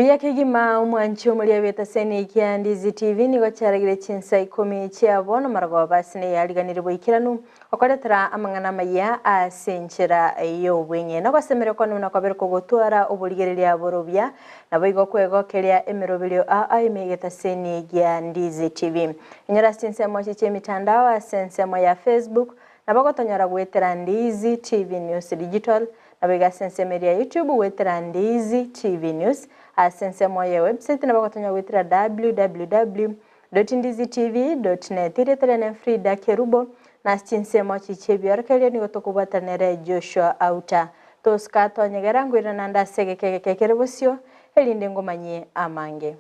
Mbuya kegima omwanchi omoria bw'etaseni kia Ndizi TV nigo chiaragire chinsa ikomi chia bono marogoba ase neyariganire boikeranu okoretera amang'ana amaya ase enchera y'obweng'e. Nogosemeria kwane buna kwabere kogotwara oborigereria borobia naboigo kwegokeria emeroberio aa ime y'egetaseni gia Ndizi TV. Inyora ase chinsemo echi chi'emitandao ase ensemo ya Facebook nabo ogotonyora goetera Ndizi TV News Digital Naboigo ase ensemo eria ya YouTube goetera Ndizi TV News, ase ensemo ye website nabo ogotonya goetera www.ndizitv.net. Erieta riane Frida Kerubo, na ase chinsemo chi chi'ebiorokererio nigo tokobwatana nere Joshua Auta. Tosika tonyegera nkoirana naende ase egeka egeke kere bosio, erinde ngomanyie amange.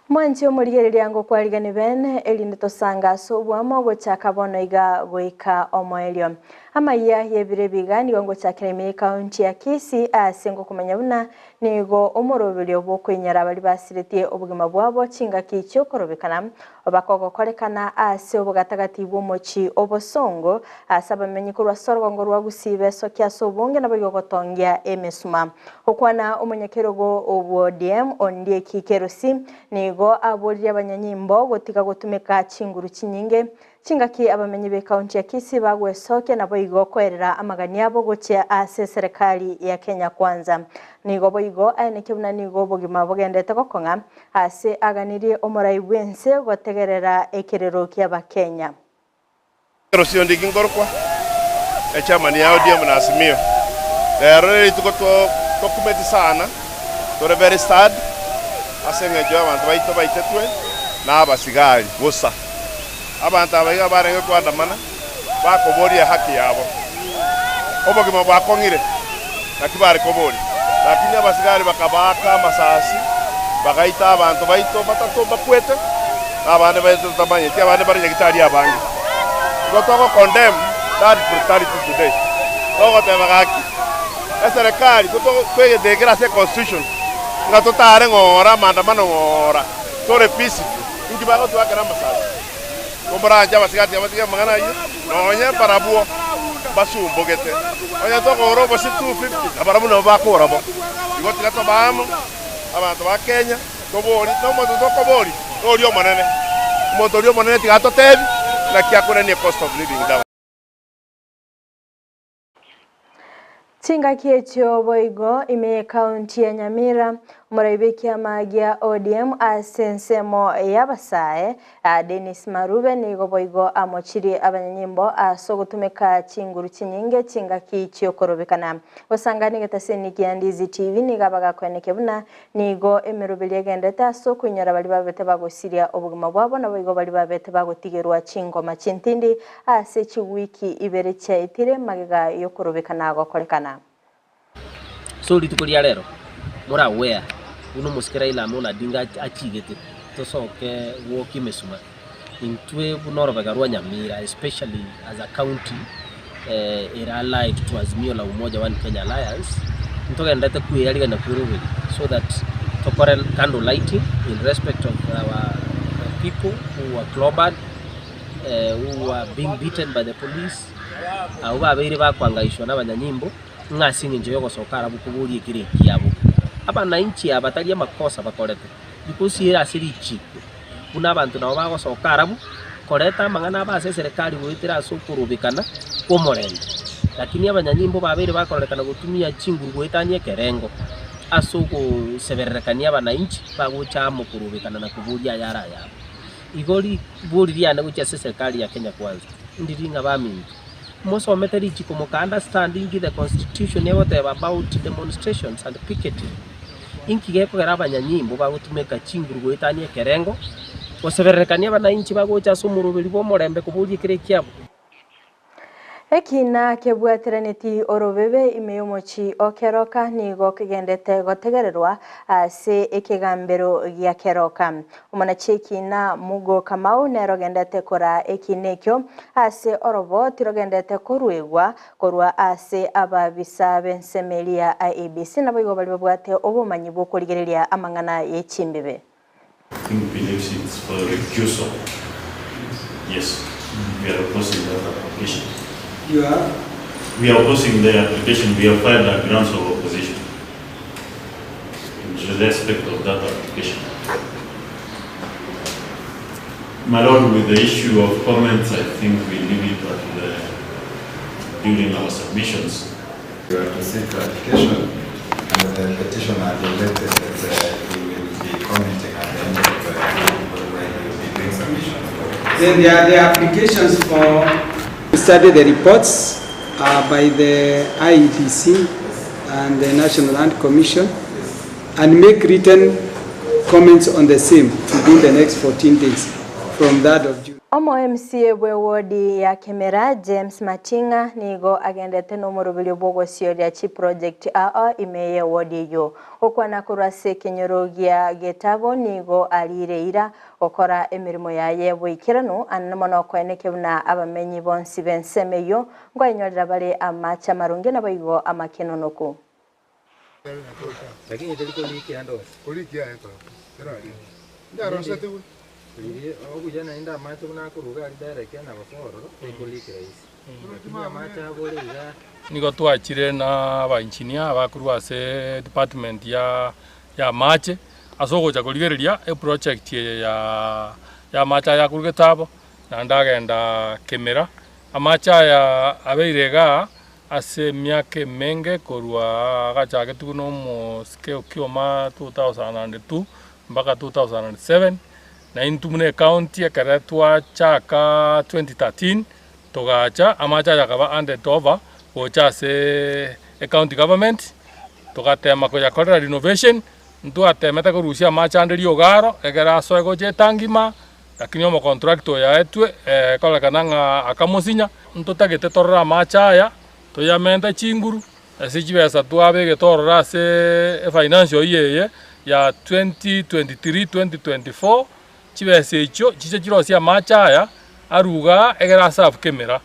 Mwanche omorigereria ngokwarigani bene, erinde tosange ase oboamo gochaka bono iga goika omoerio. Amayia y'ebiro ebi iga nigo ngochakera ime y'ekaunti ya Kisii ase ngokomanya buna nigo omoroberio bw'okoinyora baria basiretie obogima bwabo chingaki chi'okorobekana Bakogokorekana ase obogatagati bw'omochie obosongo, ase abamenyi korwa ase orogongo rwa Gusii besokia ase obonge naboigo gotongia emesuma. Okwana omonyakerogo obw'ODM Ondieki Kerosi nigo aboririe abanyanyimbo gotiga gotumeka chinguru chinyinge Chingaki abamenyi b'ekaunti ya Kisii bagwesokia naboigo koerera amagani abo gochia ase eserekari ya Kenya Kwanza. Nigo boigo aenekia buna nigo obogima bogendete gokong'a ase aganirie omorai bw'ense gotegerera ekerero ki'Abakenya. Rosio ndiki nkorokwa echairman ya ODM na Azimio. Rero nerituko tokumeti sana, tore very sad ase eng'encho y'abanto baito baitetwe na abasigari bosa. Abanto aba iga barenge koandamana, bakoboria ehaki yabo. Obogima bwakong'ire, naki bare koboria. Lakini abasigari bakabaaka amasasi, bagaita abanto baito batato mbakwete, na abande baito totamanyeti, abande bare nyagitari abange. Igo togo condemn that brutality today. Togoteba gaki, eserekari toegetekere ase econstitution, ng'a totare ng'ora amaandamano ng'ora, tore peaceful. Inki bagotwakera amasasi? Komoranche abasigati abatige amang'ana ayio, nonya barabwo mbasumbogete. Onye tokogora obosie 250, nabarabwo nabo bakogora bo. Igo tiga tobe amo, abanto ba Kenya, tobori, na omonto tokoboria, noria omonene. Omonto oria omonene tiga atotebi naki akorenie cost of living down. Chingaki echio boigo ime y'ekaunti ya Nyamira, omorai bw'ekiama gia ODM ase ensemo y'abasae, Dennis Marube nigo boigo amochirie abanyanyimbo ase ogotumeka chinguru chinyinge chingaki chi'okorobekana. Gosangani egetaseni kia Ndizi TV nigo abagakoenekia buna nigo emeroberi egenderete ase okoinyora baria babete bagosiria obogima bwabo naboigo baria babete bagotigerwa chingoma chintindi Ase chiwiki ibere chiaetire magega y'okorobekana gokorekana. So rituko ria rero more aware buna omosike Raila Amolo Odinga achigete tosoke gwokia emesuma intwe buna orobega rwa Nyamira especially as a county ere allied to Azimio la Umoja One Kenya Alliance ntogenderete kweyarigania kweroberi so that tokore candle lighting in respect of our people who were clobbered. who were being beaten by the police, abwo babeire bakwangaishwa nabanyanyimbo, ng'a ase eng'encho y'ogosoka arabwo koboria ekero ekiabo. Abananchi aba tari amakosa bakorete, because ere ase richiko buna abanto nabo bagosoka arabwo koreta amang'ana abo ase eserekari goetera ase okorobekana kw'omorembe. Lakini abanyanyimbo babeire bakororekana gotumia chinguru goetania ekerengo ase ogosebererekania abananchi bagocha amo korobekana na koboria ayare ayabo. Igo ribori riane gochia ase eserikari ya Kenya Kwanza ndiri ng'a baminto, mosomete richiko moka understand inki the constitution egoteba about demonstrations and picketing. Inki gekogera abanyanyimbo bagotumeka chinguru goetania ekerengo, gosebererekania abanainchi bagocha ase omoroberi bw'omorembe koboria ekere ekiabo? Ekiina kebwateraneti orobebe ime y'omochie o Keroka nigo kegendete gotegererwa ase ekegambero gia Keroka. Omonachi ekiina Mugo Kamau nere ogendete koraa ekiina ekio ase oroboti rogendete koruegwa korwa ase ababisa b'ensemo eria ya IEBC naboigo baria babwate obomanyi bw'okorigereria amang'ana ye chimbibe. King believes it's for recusal. Yes, we are opposing that application. You are? We are opposing the application. We have filed a grounds of opposition in respect of that application. My lord, with the issue of comments, I think we leave it at the, during our submissions. We are to seek clarification and the petitioner had elected that he will be commenting at the end of when he will be doing submissions. Then there are the applications for study the reports by the IEBC and the National Land Commission and make written comments on the same within the next 14 days from that of June. Omo MCA bw'ewodi ya Kemera James Mating'a nigo agendete n'omoroberio bw'ogosioria chiproject ao ime y'ewodi eyio. Gokwana korwa ase ekenyoro gia Getabo nigo arire eira gokora emeremo yaye boikeranu ande mono koeneke buna abamenyi bonsi b'ensemo eyio nkoenyorera bare amache amarunge naboigo amakenonoku. Nigo twachire na abaengineer abakorwa ase department ya ya amache, ase ogocha korigereria eproject eye ya ya amache aya akorwa Getabo, naende agenda Kemera. Amache aya abeire igaa ase emiaka emenge korwa agachagetigwe na omosike Okioma 2002 mpaka 2007, na intwe buna ecounty ekere twachaka 2013, togacha amache aya akaba handed over gocha ase ecounty government, togatema koyakorera renovation, ntwatemete korusia amache ande riogaro, ekero asoe gocha etangi ime, lakini omocontractor oyo aetwe ekorekana ng'a akamosinya, ntotagete torore amache aya, toyamente chinguru, ase chibesa twabegete ororo ase efinancial year eye ya 2023 2024, chibesa echio chiche chirosie amache aya, aruga egere aserve Kemera.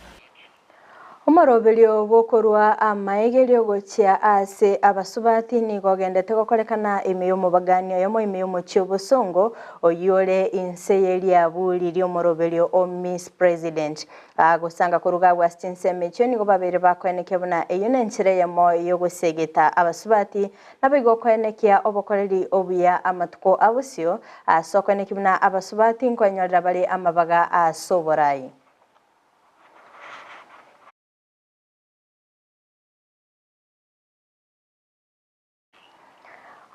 Omoroberio bw'okorwa amaegerio gochia ase abasubati nigo ogendete gokorekana ime y'omobagani oyomo ime y'omochie obosongo oyio ore inse y'eriabu riria omoroberio o Miss President. Agosanga koruga abwo ase chinsemo echio nigo babere bakoenekia buna eyio nenchera eyemo yogosegeta abasubati naboigo okoenekia obokoreri obuya amatuko abosio ase okoenekia buna abasubati nkoenyorera bare amabaga ase oborai.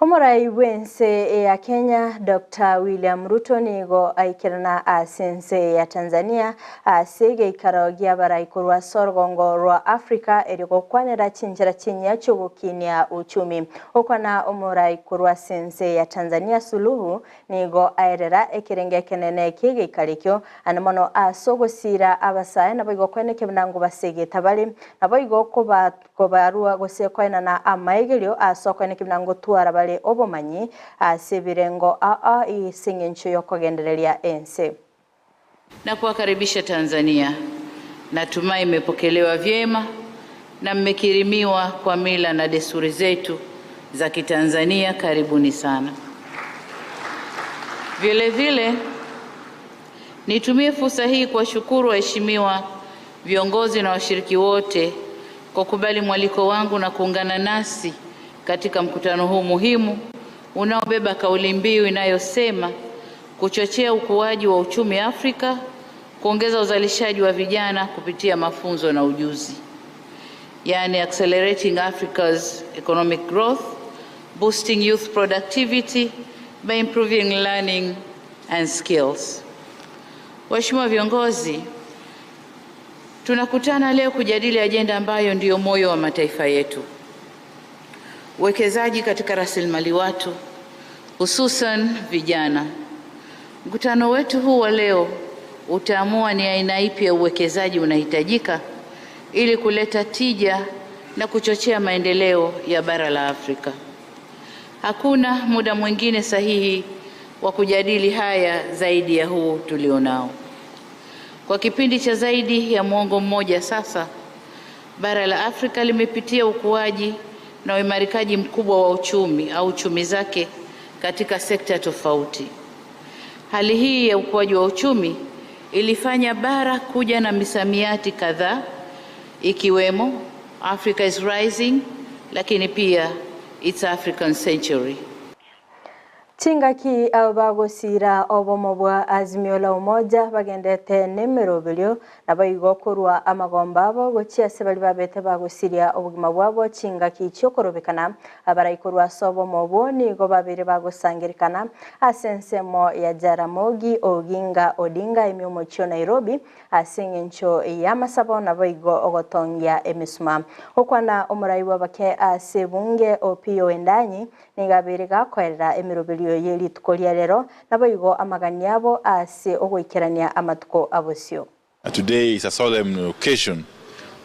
Omorai bw'ense ya Kenya Dr. William Ruto nigo aikerana ase ense ya Tanzania ase egeikaro gi'abarai korwa ase orugongo rwa Africa eri gokwanera chinchera chinyia chiogokinia uchumi. Okwana omorai korwa ase ense ya Tanzania Suluhu nigo aerera ekerenge ekenene eke egeikaro ekio ande mono ase ogosira abasae naboigo koenekia buna basegeta bare naboigo koba kobarua gose koenana amaegerio ase okoenekia buna ngotwara bare obomanyi ase ebirengo aa ase eng'encho yokogendereria ense. Na kuwakaribisha Tanzania. Natumai mmepokelewa vyema na mmekirimiwa kwa mila na desturi zetu za Kitanzania. Karibuni sana. Vile vile nitumie fursa hii kuwashukuru waheshimiwa viongozi na washiriki wote kwa kubali mwaliko wangu na kuungana nasi katika mkutano huu muhimu unaobeba kauli mbiu inayosema kuchochea ukuaji wa uchumi Afrika, kuongeza uzalishaji wa vijana kupitia mafunzo na ujuzi, yaani accelerating Africa's economic growth, boosting youth productivity by improving learning and skills. Waheshimiwa viongozi, tunakutana leo kujadili ajenda ambayo ndiyo moyo wa mataifa yetu: uwekezaji katika rasilimali watu, hususan vijana. Mkutano wetu huu wa leo utaamua ni aina ipi ya uwekezaji unahitajika ili kuleta tija na kuchochea maendeleo ya bara la Afrika. Hakuna muda mwingine sahihi wa kujadili haya zaidi ya huu tulionao. Kwa kipindi cha zaidi ya muongo mmoja sasa, bara la Afrika limepitia ukuaji na uimarikaji mkubwa wa uchumi au uchumi zake katika sekta tofauti. Hali hii ya ukuaji wa uchumi ilifanya bara kuja na misamiati kadhaa ikiwemo Africa is rising, lakini pia it's African century. Chingaki abo bagosira obomo bwa Azimio la Umoja bagendete n'emeroberio nabo igo korwa amagomba abo gochia ase bari babete bagosiria obogima bwabo chingaki chiokorobekana abaraikorwa ase obomo obwo nigo babere bagosangerekana ase ensemo ya Jaramogi Oginga Odinga ime omochie o Nairobi ase eng'encho y'amasabo nabo igo ogotongia emesuma. Gokwana omorai bw'abake ase ebunge Opiyo Wandanyi Nigo abeire gakoerera emeroberio ye rituko ria rero, naboigo amagani abo ase ogoikerania amatuko a bosio. Today is a solemn occasion,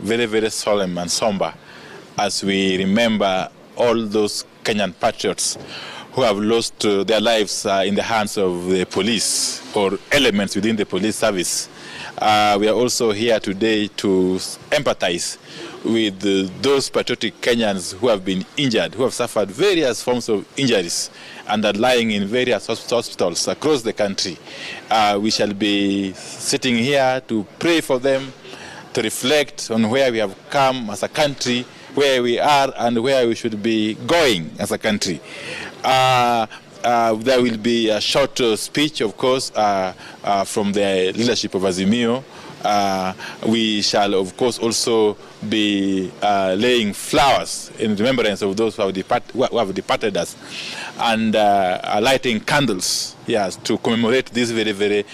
very very solemn and somber as we remember all those Kenyan patriots who have lost their lives in the hands of the police or elements within the police service. We are also here today to empathize with those patriotic Kenyans who have been injured, who have suffered various forms of injuries and are lying in various hospitals across the country. We shall be sitting here to pray for them, to reflect on where we have come as a country, where we are and where we should be going as a country. There will be a short speech, of course, from the leadership of Azimio. We shall, of course, also be laying flowers in remembrance of those who have departed us and lighting candles, yes, to commemorate this very, very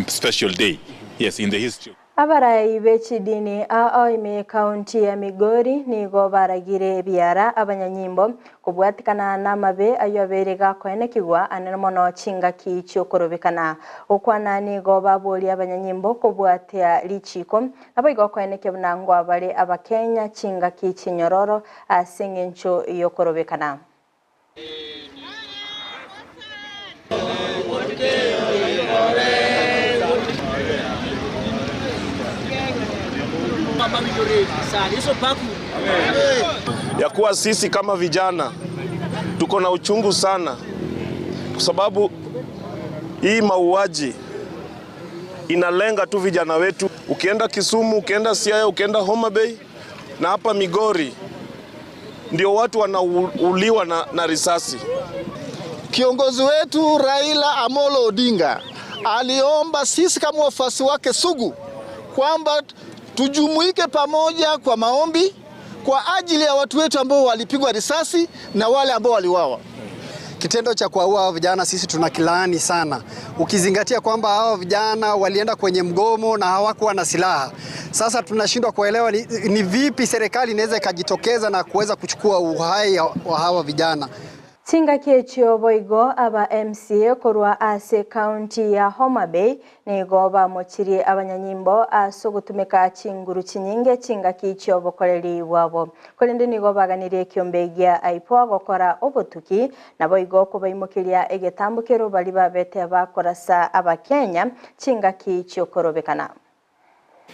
special day, yes, in the history. Abarai be chidini ao ime ekaunti ya Migori nigo baragire ebiara abanyanyimbo kobwatikana namabe ayio abeire gakoenekigwa anene mono chingaki chiokorobekana. Gokwana nigo baboria abanyanyimbo kobwatia richiko naboigo koenekia buna ngwabare abakenya chingaki chinyororo ase eng'encho yokorobekana. Ya kuwa sisi kama vijana tuko na uchungu sana, kwa sababu hii mauaji inalenga tu vijana wetu. Ukienda Kisumu, ukienda Siaya, ukienda Homa Bay na hapa Migori, ndio watu wanauliwa na risasi. Kiongozi wetu Raila Amolo Odinga aliomba sisi kama wafuasi wake sugu kwamba tujumuike pamoja kwa maombi kwa ajili ya watu wetu ambao walipigwa risasi na wale ambao waliuawa. Kitendo cha kuwaua hao vijana sisi tunakilaani sana, ukizingatia kwamba hao vijana walienda kwenye mgomo na hawakuwa na silaha. Sasa tunashindwa kuelewa ni vipi serikali inaweza ikajitokeza na kuweza kuchukua uhai wa hawa vijana. Chingaki echio boigo aba MCA korwa ase ekaunti ya Homa Bay nigo bamochirie abanyanyimbo ase ogotumeka chinguru chinyinge chingaki chiobokoreri bwabo. Korende nigo baganirie ekiombe gia IPOA gokora obotuki naboigo kobaimokeria egetambokero baria babete bakorasa abakenya chingaki chiokorobekana.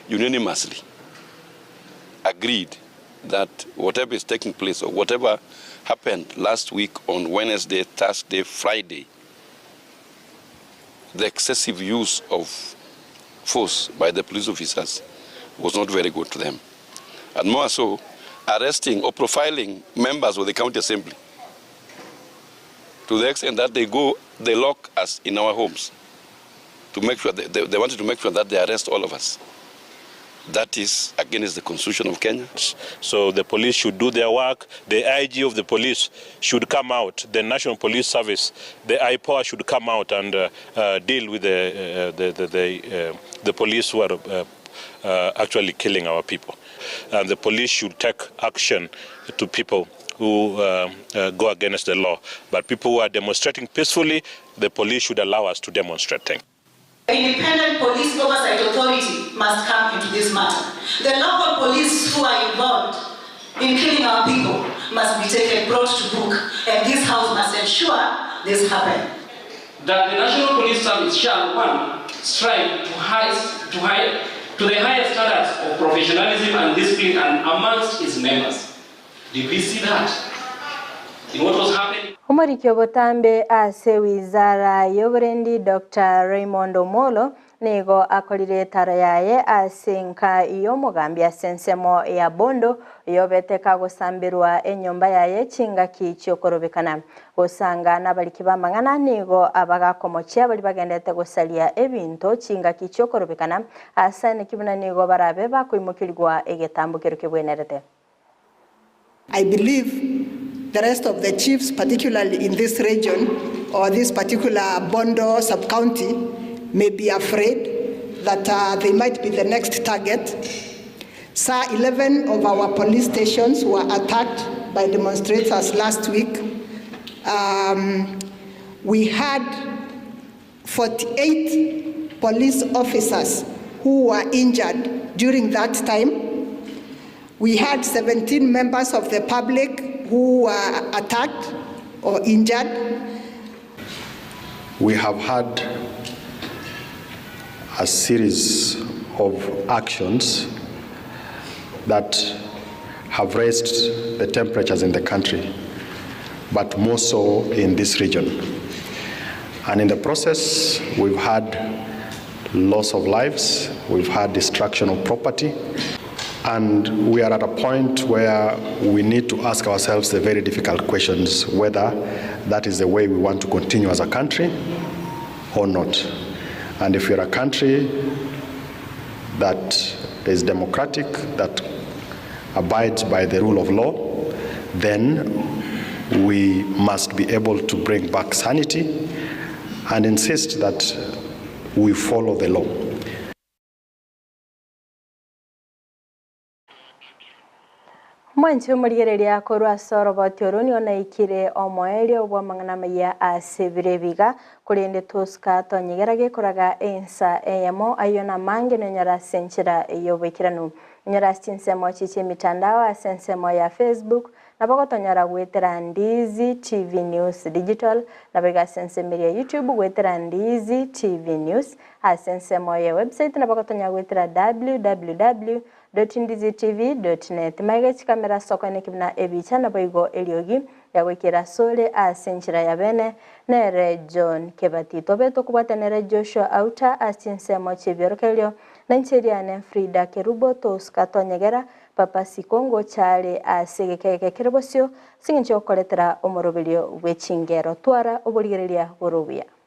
Unanimously agreed that whatever is taking place or whatever happened last week on Wednesday, Thursday, Friday, the excessive use of force by the police officers was not very good to them. And more so, arresting or profiling members of the county assembly to the extent that they lock us in our homes to make sure they wanted to make sure that they arrest all of us. That is against the Constitution of Kenya. So the police should do their work. The IG of the police should come out. The National Police Service, the IPOA should come out and deal with the police who are actually killing our people. And the police should take action to people who go against the law. But people who are demonstrating peacefully, the police should allow us to demonstrate. Thank you. Independent Police Oversight Authority must come into this matter. The local police who are involved in killing our people must be taken, brought to book, and this house must ensure this happens. That the National Police Service shall, one, strive to the highest standards of professionalism and discipline and amongst its members. Did we see that in what was happening? Omorikio botambe ase wizara y'oborendi Dr. Raymond Omolo nigo akorire etaro yaye ase enka y'omogambi ase ensemo ya Bondo, oyobete kagosamberwa enyomba yaye chingaki chi'okorobekana. Gosanga nabariki b'amang'ana nigo abagakomochia baria bagendete gosaria ebinto chingaki chi'okorobekana, ase naki buna nigo barabe bakoimokerigwa egetambo keria kebwenerete. I believe the rest of the chiefs particularly in this region or this particular Bondo sub-county may be afraid that uh, they might be the next target. Sir, 11 of our police stations were attacked by demonstrators last week. Um, we had 48 police officers who were injured during that time. We had 17 members of the public who were attacked or injured. We have had a series of actions that have raised the temperatures in the country, but more so in this region. And in the process, we've had loss of lives, we've had destruction of property, and we are at a point where we need to ask ourselves the very difficult questions whether that is the way we want to continue as a country or not. And if we're a country that is democratic, that abides by the rule of law, then we must be able to bring back sanity and insist that we follow the law. Mwanche omorigereria korwa ase oroboti oro nigo naikire omoerio bw'amang'ana amaya ase ebiro ebiga, korende tosuka tonyegera gekoraga ensa eyemo ayio namange nonyore ase enchera y'oboikeranu. Onyore ase chinsemo echi chi'emitandao ase ensemo ya Facebook, Nabo gotonyora goetera Ndizi TV News Digital, naboigo ase ensemo eria ya YouTube goetera Ndizi TV News, ase ensemo ye website nabo gotonyora goetera www dot ndizitv dot net. Magega chikamera ase okoeneki buna ebicha naboigo eriogi riagoikera asore ase enchera ya bene nere John Kebati. Tobe tokobwata nere Joshua Auta ase chinsemo chi'ebiorokererio, na inche eriane Frida Kerubo tosuka tonyegera Papa Siko ngocha are ase egeka eke kere bosio, ase engencho y'ogokoretera omoroberio bwe chingero. Twara oborigereria bore obuya.